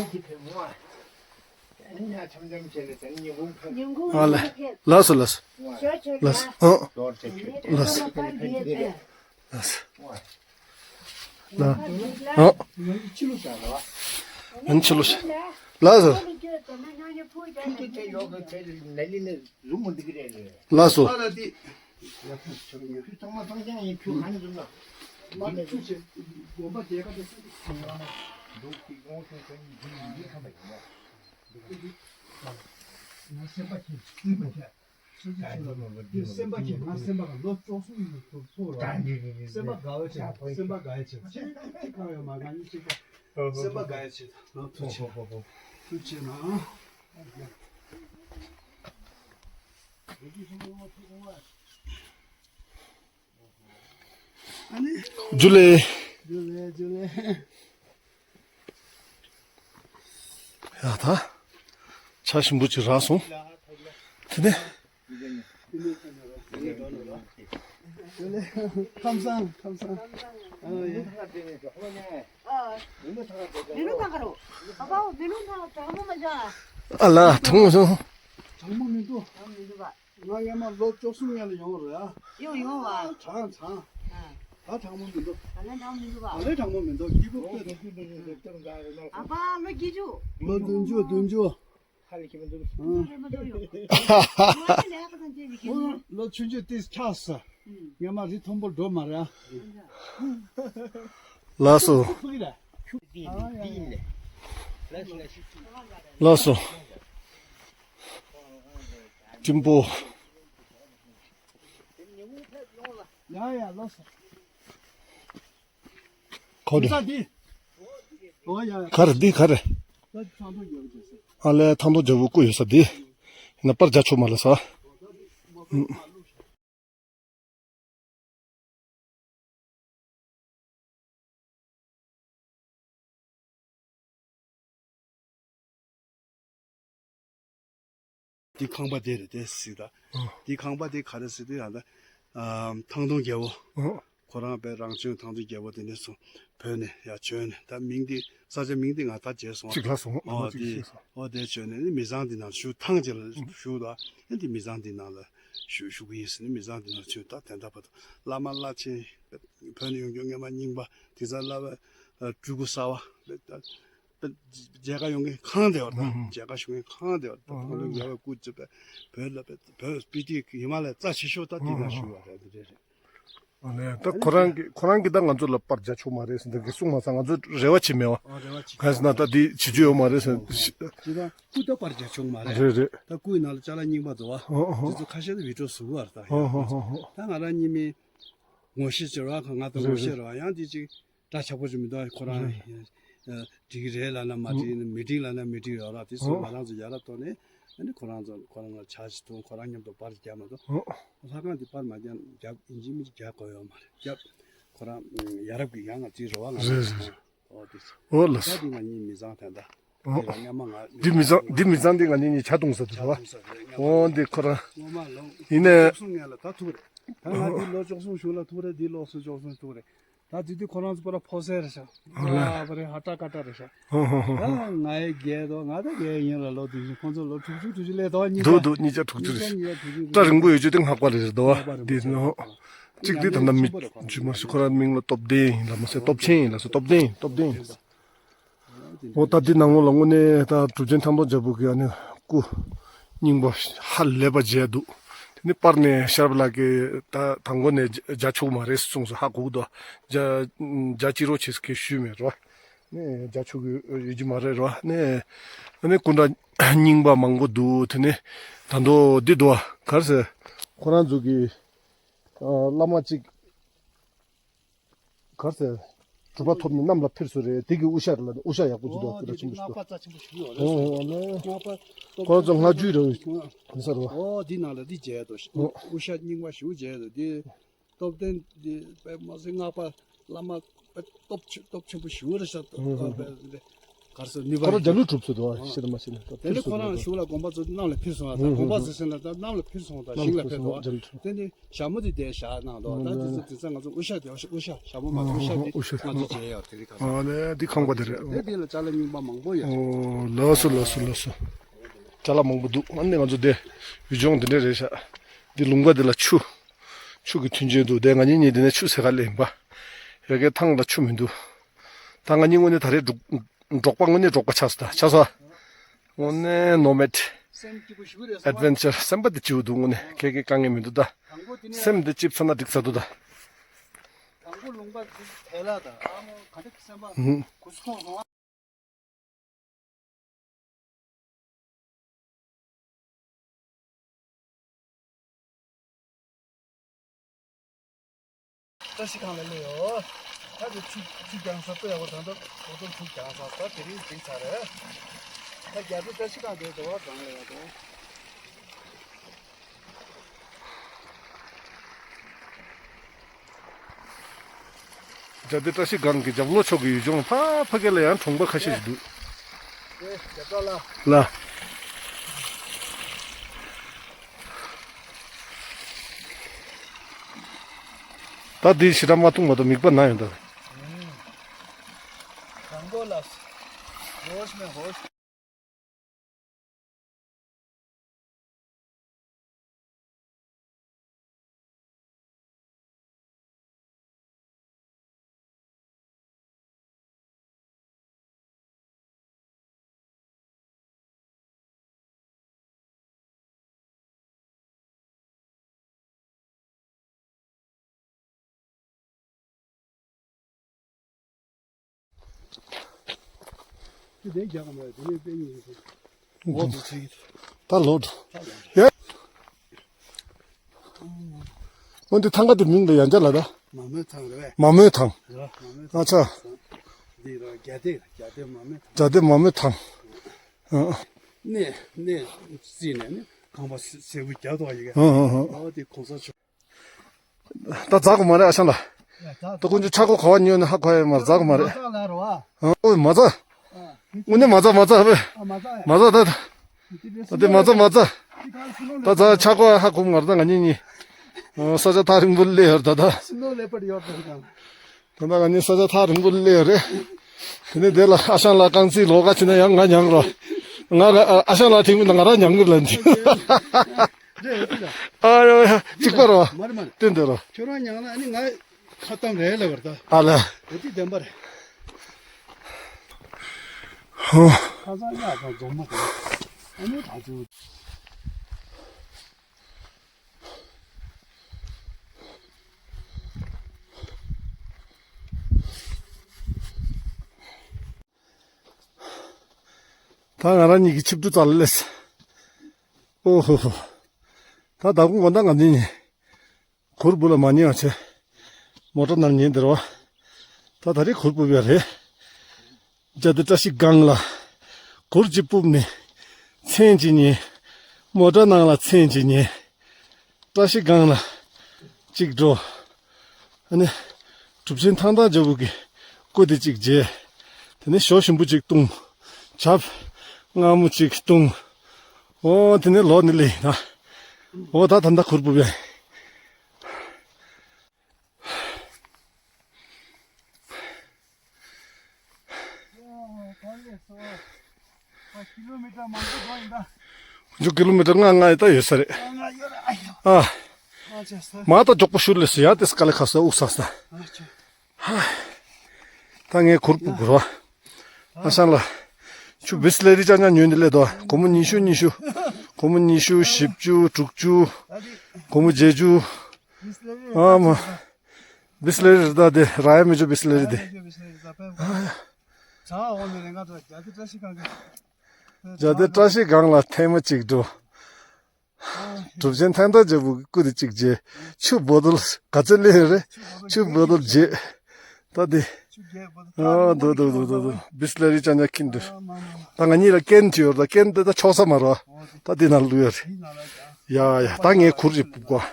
ཨ་ལ། ལགས་སོ་ལགས་སོ། ལགས་སོ། ཨོ། ལགས་སོ། ལགས་སོ། ལགས། ཨོ། ཨ་ནི་ཕྱི་ལོགས་ཤོག་ལགས་སོ། ལགས་སོ། སེམས་པ་ཁྱེད་སེམས་པ་ཁྱེད་ང་སེམས་པ་ལ་ལོ་བཅུ་གསུམ་ཡིན་ཐུབ་ཐུབ་ར། སེམས་པ་དགའ་བའི་ཆེད་སེམས་པ་དགའ་བའི་ཆེད་ཆེ་ཆེ་གང་ཡོད་མ་གང་ཡིན་ཆེ་སེམས་པ་དགའ་བའི་ཆེད་ལོ་ཐུགས་ཆེ་ཐུགས་ཆེ་ན། ཇུ་ལེ། ཇུ་ལེ་ཇུ་ལེ། ཡ་ད། ཆ་ཞིམ་པོ་ཅིག་རག་སོང་། དེ་ནས། ཇུ་ལེ། ཁམས་བཟང་ཁམས་བཟང་། ཨ་ཡ། མེ་ལོང་གང་ག་རུ། ཨ་ལ་གྲང་མོ་སོང་། གྲང་མོ་མི་འདུག་ང་སྔོན་མ་ལོ་བཅུ་གསུམ་སྔོན་ལ་ཡོང་བ་རེད་ཨ། ཡོང་ཡོང་བ། གྲང་གྲང་། ཨ། ད་གྲང་མོ་མི་འདུག་ད་ལན་གྲང་མོ་མི་འདུག་བ། ད་ལན་གྲང་མོ་མི་འདུག་སྐྱིད་པོ་དཔེ་འདུག་ཨ་ཕ་ལོ་བརྒྱད་ཅུ། ལོ་བདུན་ཅུ་བདུན་ཅུ། ཧ་ལས་ཁྱད་མི་འདུག་ཨ། ང་ལས་ཀ་དང་བཅས་ཀྱི་ཁྱད་མི་འདུག་ལོ་ཆུང་ཆུང་ཏིས་ཆགས་སོ། སྔོན་མ་རི་མཐོན་པོར་འགྲོ་མ་རེད་ཨ། ལགས་སོ། ལགས་སོ། སྤྲིན་པོ། ཁོ་རེ། ག་རེ་འདི་ག་རེ། ཨ་ལས་ཐང་སྟོང་རྒྱལ་པོ་སྐུ་ཡོད་ས་འདི། ཡིན་ན་པར་རྒྱག་ཆོག་མ་རེད་ས། འདི་ཁང་པ་དེ་རེད་དེ་ཟེར་ད། འདི་ཁང་པ་དེ་ག་རེ་ཟེར་དུས་ཡང་ད། ཨ། ཐང་སྟོང་རྒྱལ་པོ། ཨོ། ཁོ་རང་པའི་རང་བྱོན་ཐང་སྟོང་རྒྱལ་པོ་དེ་ནས་སུ་བོད་ནས་ཡར་བྱོན་ནས་ད་མིང་དེ་ས་ཆ་མིང་དེ་ང་ད་བརྗེད་སོང་། གཅིག་ལྷག་སོང་། ཨོ་གཅིག་དེ་ཤེས་སོང་། ཨོ་དེ་བྱོན་ནས་ནི་མི་ཚང་དེ་ནང་བཞུགས། ཐང་ཅིག་ལ་བཞུགས་ད། ཨེ་འདི་མི་ཚང་དེ་ནང་ལ་བཞུགས་བཞུགས་གི་ཡིན་ཟེར་ནས་མི་ཚང་དེ་ནང་བྱོན་ད། དེ་འདྲ་བར་དུ་བླ་མ་བླ་ཆེན་བོད་ནས་ཡོང་རྒྱུ་སྔོན་མ་རྙིང་པ་དེ་ཚོ་བླ་མ་སྤྲུལ་སྐུ་གསར་པ། མཇལ་ཁ་ཡོང་མཁན་གང་བདེ་བ་དང་། ཨུ་ཧུ། མཇལ་ཁ་ཞུ་མཁན་གང་བདེ་བ་དང་། ཨུ་ཧུ། ཐང་སྟོང་རྒྱལ་པོའི་སྐུ་ཚེ་བོད་ལ་བོད་སྤི་ཏི་ཧི་མ་ལ་རྩ་ཆེ་ཤོས་ད་དེ་ན་བཞུགས་པ་རེད། དེ་རེད། ཨ་ནི་ད་ཁོ་རང་གི་ཁོ་རང་གིས་ད་ང་ཚོ་ལ་པར་རྒྱག་ཆོག་མ་རེད་ཟེར་འདི་གི་གསུངས་མ་ཚང་ང་ཚོ་རེ་བ་བྱེད་མེད་བ། ཨ་རེ་བ་བྱེད། གང་ཟེར་ན་ད་འདི་བྱེད་རྒྱུ་ཡོད་མ་རེད་ཟེར། ཨ་ཅི་ད་སྐུ་ད་པར་རྒྱག་ཆོག་མ་རེད། རེད་རེད། ད་སྐུའི་ནང་ལ་ཅ་ལག་རྙིང་པ་འདུག་བ། ཨོ་ཨོ་དེ་ཚོ་ཁ་ཤས་ད་བི་ཌི་ཡོ་བཟོ་གི་བ་རེད་ད། ཨོ་ཨོ་ཨོ་ཨོ། ད་ང་རང་གཉིས་མིན་ངོ་ཤེས་བྱེད་ར་ང་ད་ངོ་ཤེས་ར་ཡང་དེ་ཅིག་སྐྲ་ཆག་པོ་ཅིག་མི་འདུག་ཁོ་རང་ཨ་འགྲིག་གི་རེད་ལབ་ན་མ་འགྲིག་ན་མི་འགྲིག་ལབ་ན་མི་འགྲིག་ཡོད་ར། དེ་ཚོ་ཨོ་ང་རང་ཚོ་ཡ་རབས་ཐོག་ནས་ཨ་ནི་ཁོ་རང་ཚོ་ཁོ་རང་ལ་ཇ་ཅིག་འཐུང་། ཁོ་རང་མཉམ་དུ་པར་ཅིག་རྒྱག་མ་གཏོགས་ཨོ་ལྷ་ཁང་དེ་པར་མ་རྒྱག་རྒྱབ་ཡིན་གཅིག་མིན་གཅིག་རྒྱག་དགོས་ཡོད་མ་རེད། རྒྱབ་ཁོ་རང་ཡ་རབས་ཀྱི་ཡང་ང་ཚོའི་རེ་བ་ང་རེད་རེད། ཨོ་དེ་ཚོ་ཨོ་ལགས་ད་སོ། དེ་ང་གཉིས་མི་ཚང་ད་ལྟ། ཨོ། འདི་མི་ཚང་འདི་མི་ཚང་འདི་ང་གཉིས་གཉིས་ཇ་བཏུང་ས་འདུག་ར། ཨོ་འདི་ཁོ་རང་། ཡིན་ནའི། ད་ང་འདི་ལོ་བཅུ་གསུམ་གཞུག་ལ་ཐུག་རེད། ད་འདི་དུས་ཁོ་རང་ཚོ་པོ་ར་ཕོ་གསར་རེད་ཤག་ཨོ་ལ། ཨ་པ་རེད་ཧ་ཀྲ་ཀ་ཀྲ་རེད་ཤག་ཨོ་ཧོ་ཧོ་ད་ཧོ། ང་ཡི་རྒས་དོ་ང་ད་རྒས་ཡིན་ལ་ལོ་དུས་ཤིང་ཁོང་ཚོ་ལོ་དྲུག་ཅུ་དྲུག་ཅུ་ལས་དོ་གཉིས་འདུག་ཆ་འདུག་གཉིས་ཆ་དྲུག་ཅུ་རེད། གཉིས་ཆ་དྲུག་ཅུ་རེད། སྐྲ་རིང་པོ་ཡོད་ཆོས་དེ་སྔགས་པ་རེད་རེད་དོ། འདི་ནོ། གཅིག་འདི་ད་ལྟ་མི་ཇུས་མ་སུ་ཁོ་ར་མིང་ལ་སྟོབས་ལྡན་ཡིན་ལ་མ་ཟད་སྟོབས་ཆེན་ཡིན་ལ་སོ་སྟོབས་ལྡན་ཡིན་སྟོབས་ལྡན་ཡིན། འོ་ད་འདི་ནང་ལོགས་ལ་དངོས་གནས་ད་གྲུབ་ཆེན་ཐང་སྟོང་རྒྱལ་པོ་གི་ཨ་ནི་སྐུ་རྙིང་པ་ཧ་ལས་པ་མཇལ་འདུག་དེ་ནི་པར་ནས་ཤར་བ་ལགས་ཀྱིས་ད་དང་པོ་ནས་མཇལ་ཆོག་མ་རེད་གསུངས་སོ། ཧ་གོ་གི་འདུག་མཇལ་མཇལ་ཅི་རོགས་བྱེད་ཟེར་ཁས་ཞུས་མེད་རོ། ནས་མཇལ་ཆོག་གི་ཡོད་ཀྱི་མ་རེད་རོ། ནས་ཨ་ནི་སྐུ་འདྲ་རྙིང་པ་མང་པོ་འདུག་དེ་ནི་ད་མདོ་འདི་འདུག་ག་རེ་ཟེར་ཁོ་རང་ཚོ་གི་བླ་མ་གཅིག་གར་ཟེར། གྲུབ་པ་ཐོབ་ནས་གནམ་ལ་འཕུར་སོང་རེད། དེ་གི་དབུ་ཞྭ་ལ་དབུ་ཞྭ་ཡག་པོ་ཅིག་འདུག་དེ་ལ་ཆེན་པོ་ཞིག་འདུག་ཨོ་ཨོ་ལེ། ཁོ་ཚོ་སྔགས་རྒྱུད་རེད་མི་ས་རུ། ཨོ་འདི་ནང་ལ་འདི་མཇལ་ཡ་འདུག་ཨོ། དབུ་ཞྭ་རྙིང་པ་ཞིག་མཇལ་ཡ་འདུག་དེ་སྟོབས་ལྡན་འདི་དཔེ་མ་སྲིད་སྔགས་པ་བླ་མ་དཔེ་སྟོབས་ཆེ་སྟོབས་ཆེན་པོ་ཞིག་རེད་ཤག་ཨོ་ཨོ། གར་སོ་ནུས་པ་ཁོ་རང་རྒྱ་ལུས་གྲུབ་ཚུལ་དུ་ཨ་ཤེས་དམ་ཤེས་ན་དེ་ནི་ཁོ་རང་གཞུག་ལ་དགོངས་པ་རྫོགས་གནམ་ལ་འཕུར་སོང་བ་དང་དགོངས་པ་རྫོགས་ཟིན་ལ་ད་གནམ་ལ་འཕུར་སོང་དང་ཞིང་ལ་འཕུར་སོང་བ་དེ་ནི་ཞྭ་མོ་དེ་དེ་བཞག་གནང་དོ། ད་དེ་ཚོ་དེ་ཚོ་ང་ཚོ་དབུ་ཞྭ་དེ་དབུ་ཞྭ་ཞྭ་མོ་མ་དབུ་ཞྭ་དེ་ང་ཚོ་མཇལ་ཡོད་དེ་རིགས་ག་ཨ་ནི་འདི་ཁང་པ་དེ་རེད། དེ་དེ་ལ་ཅ་ལག་རྙིང་པ་མང་པོ་ཡོད། ཨོ་ལགས་སོ་ལགས་སོ་ལགས་སོ། ཅ་ལག་མང་པོ་འདུག་ཨ་ནི་ང་ཚོ་དེ་ཡུལ་ལྗོངས་དེ་འདྲ་རེད་ཤག་འདི་ལུང་པ་དེ་ལ་ཆུ་ཆུ་གི་མཐུན་རྐྱེན་འདུག་དེ་ང་གཉིས་གཉིས་དེ་ནས་ཆུ་ཟེར་ག་ལེན་པ་ཡ་གི་ཐང་ལ་ཆུ་མི་འདུག་ད་ང་གཉིས་དངོས་གནས་ད་རེས་འབྲོག་འབྲོག་པ་དངོས་གནས་འབྲོག་པ་ཆགས་སོང་ད་ཆགས་སོང་། དངོས་གནས་ནོ་མེད་སེམས་སྐྱིད་པོ་ཞིག་རེད་ཨེ་ཌི་ཝེན་ཅར་སེམས་པ་དེ་སྐྱིད་པོ་འདུག་དངོས་གནས་ཁྱེད་ཀྱི་དཀའ་ངལ་མི་འདུག་ད། དང་པོ་དེ་ནས་སེམས་དེ་སྐྱིད་ཚར་ན་འགྲིག་ཚར་འདུག་ད། དང་པོ་ལུང་པ་དེ་དལ་ལ་ད་ཨ་མོ་ག་འདྲ་སེམས་པ་ཧུམ། གུ་སུ་ཁོང་སོང་ཨ། བཀྲ་ཤིས་སྒང་ལ་སླེབས་ཡོད། ད་དེ་ཆུ་ཆུ་རྒྱང་ས་ལྟོས་ཡག་པོ་དང་ད་འོ་དོ་ཆུ་རྒྱང་ས་ད་དེ་རིང་འགྲིག་ཚར་རེད། ད་རྒྱ་དེ་བཀྲ་ཤིས་སྒང་དེ་དེ་བ་སྒང་ལ་ཡོད་དོ། རྒྱ་དེ་བཀྲ་ཤིས་སྒང་གི་རྒྱབ་ལོགས་ཕྱོགས་ཀྱི་ཡུལ་ལྗོངས་ཕ་ཕ་གི་ལ་ཡང་གྲོང་པ་ཁ་ཤས་ཤིག་འདུག་ལ། ལ། ད་འདི་ཞེ་དྲག་མ་བཏུང་མ་གཏོགས་མིད་པ་ན་ཡོང་ད། ད་ལོ། ཡ། འོན་ཏེ་ཐང་ག་དེ་མིང་ལ་ཡང་བསྐྱར་ལ་ད། མ་མོའི་ཐང་རེད་པས། མ་མོའི་ཐང་། རེད་པ། མ་མོའི་ཐང་། ཨ་ཆ། འདི་ར་རྒྱ་སྡེ་རྒྱ་སྡེ་མ་མོའི་ཐང་། རྒྱ་སྡེ་མ་མོའི་ཐང་། ཨ། གནས་གནས་བརྩིས་ནས་ནི་ཁང་པ་སེར་པོ་རྒྱབ་ཐོག་ཡི་གེ་ཧང་ཧང་ཧང་། ཨོ་དེ་གོང་ས་མཆོག་ད་འཛག་གོ་མ་རེད་ཨ་ཞང་ལགས། ད་དཀོན་མཆོག་ཆག་སྒོ་ག་བ་ཉོས་ནས་ཧ་གོ་ཡ་མ་འཛག་གོ་མ་རེད། ཨོ་མ་འཛག་དངོས་གནས་མ་འཛག་མ་འཛག་ཧེ། མ་འཛག་ད། དེ་མ་འཛག་མ་འཛག་ད་འཛག་ཆག་སྒོ་ཧ་གོ་མ་རེད་ད་ང་གཉིས་གཉིས། ཨོ་ས་ཆ་ཐག་རིང་པོ་སླེབས་ཡོད་རེད་ད་ད། ད་ལྟ་ང་གཉིས་ས་ཆ་ཐག་རིང་པོ་སླེབས་ཡོད་རེད། དེ་ནས་དེ་ལ་ཨ་ཞང་ལགས་རྐང་རྩིས་ལོགས་ཀ་བྱས་ན་ཡང་ང་མྱངས་རོགས། ང་ལ་ཨ་ཞང་ལགས་ཐེངས་མིན་ན་ང་རང་མྱངས་གི་ལ་འདི། རེད་འོ་དེ་ལ། ཨ་ཡོ་ཡོ་གཅིག་པ་རོ། མ་རེད་མ་རེད། བསྟན་དེ་རོ། ཁྱོད་རང་མྱངས་ན་ཨ་ནི་ང་ཁ་གཏམ་རེད་ལབ་པར་ད། ཨ་ལ། འོ་དེ་བདེན་པ་རེད། ཧོ། ཁ་སང་ཡག་དང་རྫོང་མ་དང་། ཨ་ནི་ད་ཚོ། ད་ང་རང་གཉིས་ཀྱི་ཆིབས་བསྒྱུར་རྩ་ལ་སླེབས། ཨོ་ཧོ་ཧོ། ད་ད་གུང་གོ་ད་ང་འདི་ནི་གུར་བུ་ལ་མ་ཉེ་བ་བྱས། མོ་ཊ་ནང་ཉན་འདིར་བ། ད་ད་རེས་གུར་བུ་བས་རེད། རྒྱ་སྡེ་བཀྲ་ཤིས་སྒང་ལ་གུར་གཅིག་སྤུབས་ནས་མཚན་གཅིག་ཉན། མོ་ཊ་ནང་ལ་མཚན་གཅིག་ཉན། བཀྲ་ཤིས་སྒང་ལ་གཅིག་འགྲོ། ཨ་ནི་གྲུབ་ཆེན་ཐང་སྟག་རྒྱལ་པོ་གི་སྐུ་དེ་གཅིག་མཇལ། དེ་ནས་ཞོ་ཞིམ་པོ་གཅིག་བཏུང་། ཇ་མངར་མོ་གཅིག་བཏུང་། ཨོ་དེ་ནས་ལོག་ནི་ལེ་ཡིན་ན། ཨོ་ད་ད་ད་གུར་བུ་བས། ཀི་ལོ་མི་ཊར་མང་པོ་འགྲོ་ཡིན་ད། ཁྱོད་ཀི་ལོ་མི་ཊར་ལྔ་ལྔ་ཡི་ད་ཡོད་ས་རེད། ལྔ་ཡོད་རེད་ཨ་ཡོ། ཨ། ཨ་ཅེ་ས། མ་ད་མགྱོགས་པོ་ཤུར་ལས་སུ་ཡ་ཏེ་སྐ་ལེ་ཁ་ས་དབུགས་ས་ས། ཨ་ཅེ། ཧ། ད་ངས་གུར་སྤུབས་དགོས་ར། ཨ་ཞང་ལགས། ཁྱོད་བི་སི་ལེ་རི་ཅང་ཉག་ཉོས་འདི་ལས་དོ། སྒོར་མོ་ཉི་ཤུ་ཉི་ཤུ། སྒོར་མོ་ཉི་ཤུ་བཞི་བཅུ་དྲུག་ཅུ། སྒོར་མོ་བརྒྱད་ཅུ། ཨ་མ། བི་སི་ལེ་རི་ད་དེ་ར་ཡ་མི་ཅོ་བི་སི་ལེ་རི་དེ། རྒྱ་སྡེ་བཀྲ་ཤིས་སྒང་ལ་ཐེངས་མ་གཅིག་འགྲོ། གྲུབ་ཆེན་ཐང་སྟག་རྒྱལ་པོ་གི་སྐུ་དེ་གཅིག་མཇལ། ཆུ་བོ་དོལ་ག་ཚོད་སླེབས་རེད། ཆུ་བོ་དོལ་མཇལ། ད་དེ། ཨ་འདུག་འདུག་འདུག་འདུག་འདུག་བི་སི་ལེ་རི་ཅང་ཉག་ཁྱིན་འདུག་ད་ང་གཉིས་ལ་རྐྱེན་བྱས་ཡོད་རེད་ད་རྐྱེན་དེ་ད་ཆོག་ས་མ་རེད། ད་དེ་ནང་བླུག་ཡོད་རེད། ཡ་ཡ་ད་ངས་གུར་ཅིག་སྤུབ་དགོས།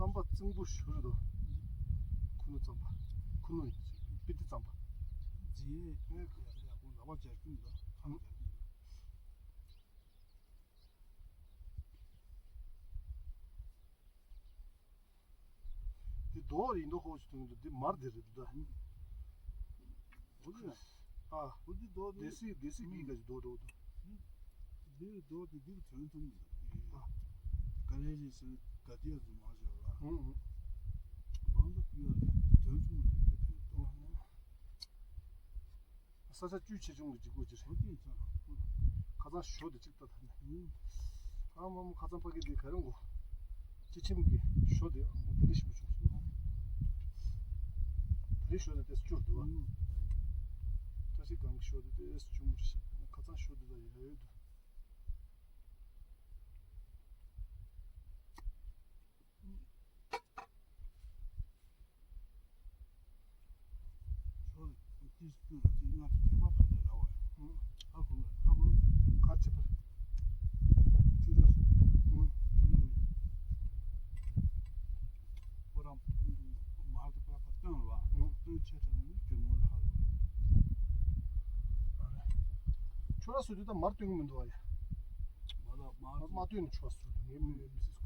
རྩམ་པ་རྩིང་པོ་ཞུ་རེད་དོ། ཁུ་ནུ་རྩམ་པ། ཁུ་ནུ་པི་ཏི་རྩམ་པ། རྗེས་ངས་ཡག་པོ་ལ་བ་སྦྱར་གྱི་མི་འདུག་ཁ་ལ་སྦྱར་གྱི་མི་འདུག་འདི་རྡོ་ཡིན་མདོག་ཁོག་ཅིག་མཐོང་གི་འདུག་འདི་མར་འདི་རེད་འདུག་ད། འོ་འདི་ན། ཨ། འོ་འདི་རྡོ་འདི། སྡེ་སྲིད་སྡེ་སྲིད་ཀྱི་ག་ཅིག་རྡོ་འདྲ་བོ་འདུག་འདི་རྡོ་འདི་འདི་གི་དོན་ཐུང་གི་འདུག་ཨ། ག་རེ་རེད་ཟེར་ག་དེ་ཡ་ཚོ་མ་བྱོས་ལ། ཧུང་ཧུང་། མང་དུ་བསྐུལ་ཡ་རེད་དོན་ཐུང་གི་འདུག་འདི་དོན་ཐུང་། ས་ཆ་བཅུད་ཆེ་ཆུང་གི་འཇིགས་སྐུལ་ཅི་རེད། ཁ་སང་ཞོ་དེ་གཅིག་ལྟ་ཐུབ་ནས། ཨ་མ་མ་ཁ་སང་ཕ་གི་དེ་ག་རེ་འགོ། ཅི་ཁྱིམ་གི་ཞོ་དེ་དེ་འདྲ་ཞིག་བྱུང་སོང་། ད་རེས་ཞོ་དེ་དེ་སྐྱུར་འདུག་ཨ། བཀྲ་ཤིས་སྒང་གི་ཞོ་དེ་དེ་ཆུང་རེད་ཤག་ཁ་སང་ཞོ་དེ་ད་ཡོད་ཡོད་འདུག་ཁ་ཆེ་པ། ཆུ་ར་སུ་དེ། ཆུ་ར་ཁོ་རང་མར་དུ་པ་ཕ་སྟོན་ར་སྟོན་ཆེ་ཐང་ནི་གྱོད་མོ་ལ་ཧ་ར། ཆུ་ར་སུ་དེ་ད་མར་སྟོན་གི་མི་འདུག་ཨ་ཡ། མ་ལ་མ་མ་སྟོན་ནི་ཆུ་ར་སུ་དེ་ངའི་མི་མི་སྲིད།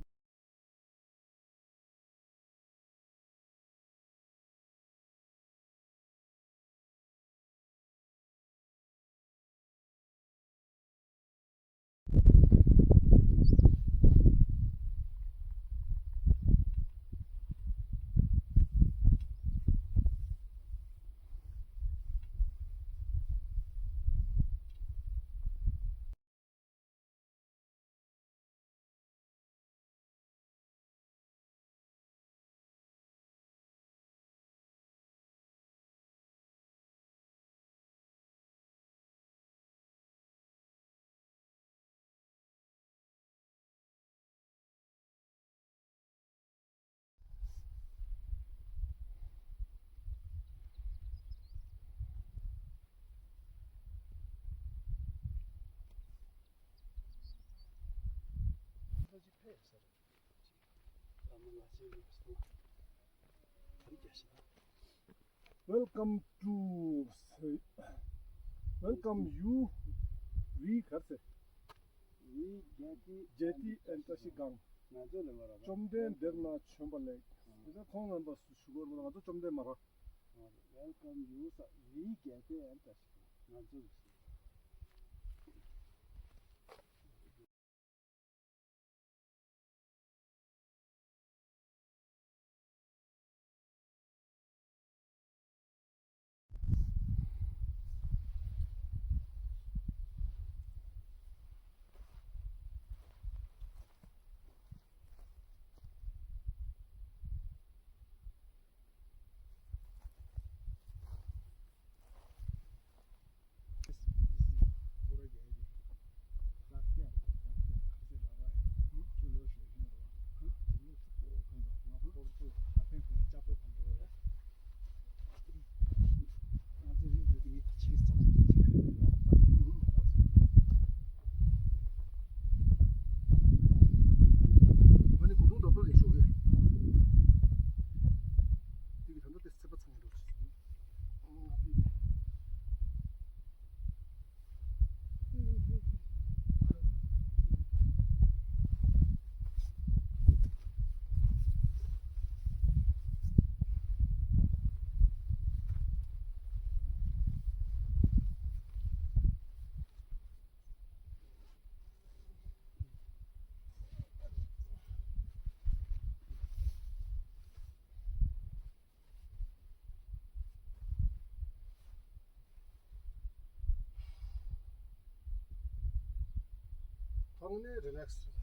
Welcome to, welcome you. We ག་རེ་ཟེར། We Jetty Jetty and Tashi Gang. ང་ཚོ་ལ་མ་ར་བ། བཅོམ་ལྡན་འདིར་ན་བྱོན་པ་ལེགས། དེ་ཚོ་ཁོང་རྣམ་པ་སུ་ཞུ་དགོས་རེད། ང་ཚོ་བཅོམ་ལྡན་མ་ར། Welcome you ས། We Jetty and Tashi Gang. ང་ཚོ་ལ། ཨ་ནི་གོ་དུང་འདྲ་པོ་ལས་ཤོག་གི། དེ་གི་ད་ལྟ་དེ་སེམས་པ་ཚང་ཡིན་འགྲོ། ཐོག་ནས་རི་ལེག་སི་